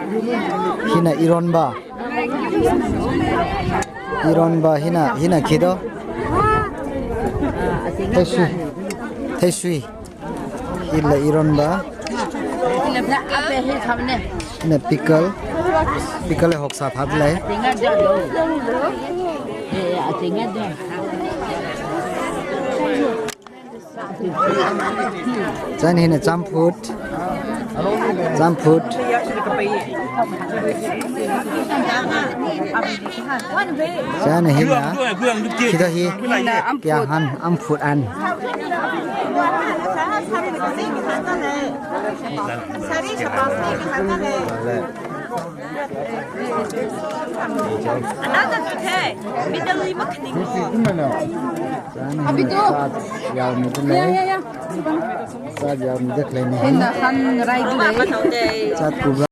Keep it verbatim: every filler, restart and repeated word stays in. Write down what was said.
Hina ironba. Ironba hina, hina khi do? Theisui. Theisui. Hila ironba. Hina pickle. Pickle hoksā thālei. Chieina hina champut. Champut. Chieina hina. Khi do hi. Hina amput. Kya han amput an. Abito. Ya, ya, ya. Hina han rai dule.